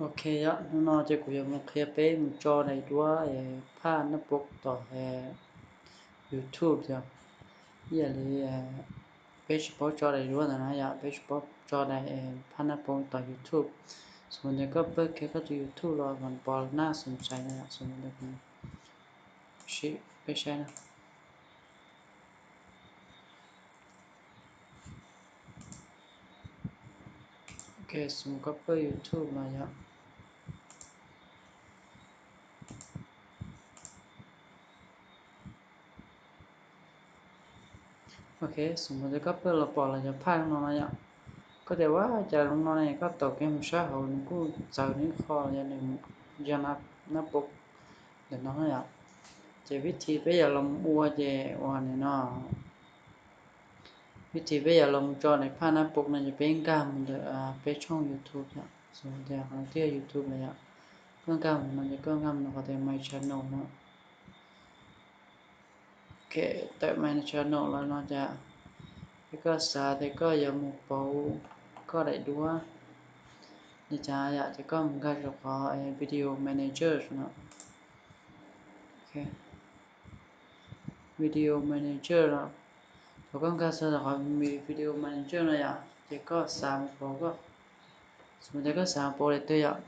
Ok yom, hnub no ces kuv yuav mus qhia peb mus tso daim duab phaj nab pov tom YouTube yom. Ib yam li peb tsis paub tso daim duab ntawd na yom, peb tsis paub tso daim phaj nab pov tom YouTube. Xws li tias koj pab kiag koj tus YouTube los mas pom nab xom xais na yom, xws li tias kuv sim peb saib na. Ok, xws li koj pab YouTube los yom. Ok, xws li tias koj pab los pom los yog phaj no no yom. Koj tias ua cas zoo no ne, koj taum kev mus saib hauv nws kuj txawv nws ib qho los yog nws yog nab pov ntawm no yom. Ces vib thi peb yuav los ua ces ua ntawm no. Vib thi peb yuav los tso daim phaj nab pov no ces peb nkag mus ntawm peb tshooj YouTube yom. Xws li tias qhov no twb yog YouTube lawm yom. Koj nkag mus no ces koj nkag mus qhov tias My Channel no. Ok, tawm My Channel los no ces, ces koj xav tias koj yuav mus pauv koj daim duab li cas yom, ces koj mus nkag saum qhov Video Manager no. Video Manager no, thaum koj nkag txog qhov Video Manager no yom, ces koj xav mus pauv koj, xws li tias koj xav pauv daim twg yom,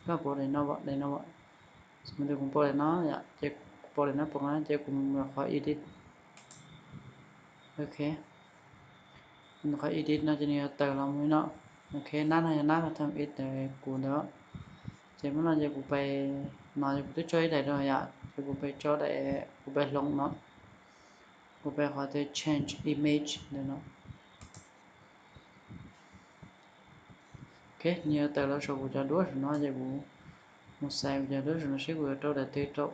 koj pauv daim no, daim no, xws li tias kuv pauv daim no yom, ces kuv pauv daim no pov na ces kuv mus qhov Edit. Ok, qhov Edit no ces nws yuav tawm los mus li no. Ok, nab no yog nab thawj ib ntawm kuv ntawd. Ces hnub no ces kuv pais, no ces kuv twb tso ib daim rau yom, ces kuv pais tso daim, kuv pais hloov no, kuv pais qhov tias Change Image ntawm no. Ok, nws yuav tawm los saum kuv cov duab saum no ces kuv mus xaiv kuv cov duab saum no seb kuv yuav rau daim twg rau.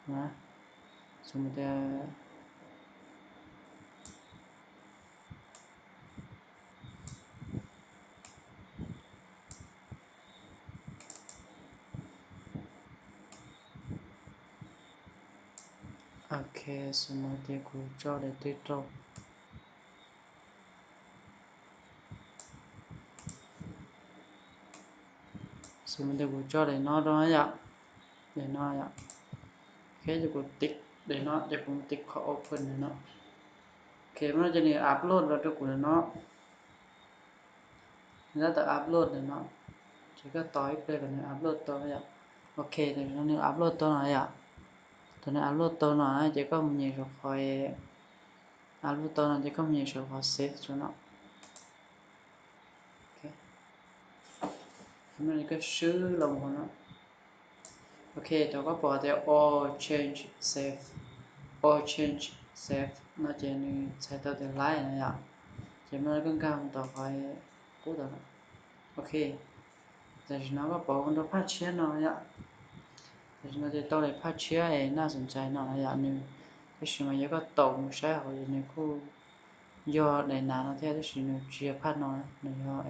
Xws li tias Ok, xws li tias kuv tso daim twg rau. Xws li tias kuv tso daim no rau yom, daim no yom. Ok, ces kuv tiv daim no ces kuv mus tiv qhov Open ntawm no. Ok, hnub no ces nws upload los rau kuv ntawm no. Nws tab tom upload ntawm no, ces koj tos ib pliag kom nws upload tau yom. Ok, tam sim no nws upload tau no yom. Thaum nws upload tau no ces koj mus nyem saum qhov, upload tau no ces koj mus nyem saum qhov Save rau no. Hnub no koj swb los mus no. Ok, thaum koj pom tias All Change Saved, All Change Saved no ces nws txhais tau tias live no yom. Ces hnub no koj nkag mus tom qhov qub tau no. Ok, tam sim no koj pauv ua rau phaj tshiab no yom. Tam sim no ces tau daim phaj tshiab es nab xom xais no yom, nws, tab sis mas yog koj taum mus saib hauv ces nws kuj yog daim nav no thiab, tab sis nws tsis yog phaj no, nws yog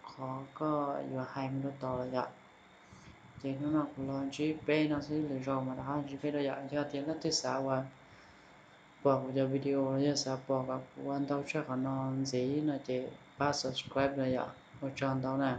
qhov koj yuav hais mus rau tod lawm yom. Ces hnub no kuv los ntsib peb no xwb, lwm zaus mas rov qab ntsib peb dua yom. Yog tias leej twg xav uas pom kuv cov video los yog xav pom kom kuv ua ntau tshaj qhov no ntxiv no ces pab subscribe rau yom. Ua tsaug ntau na.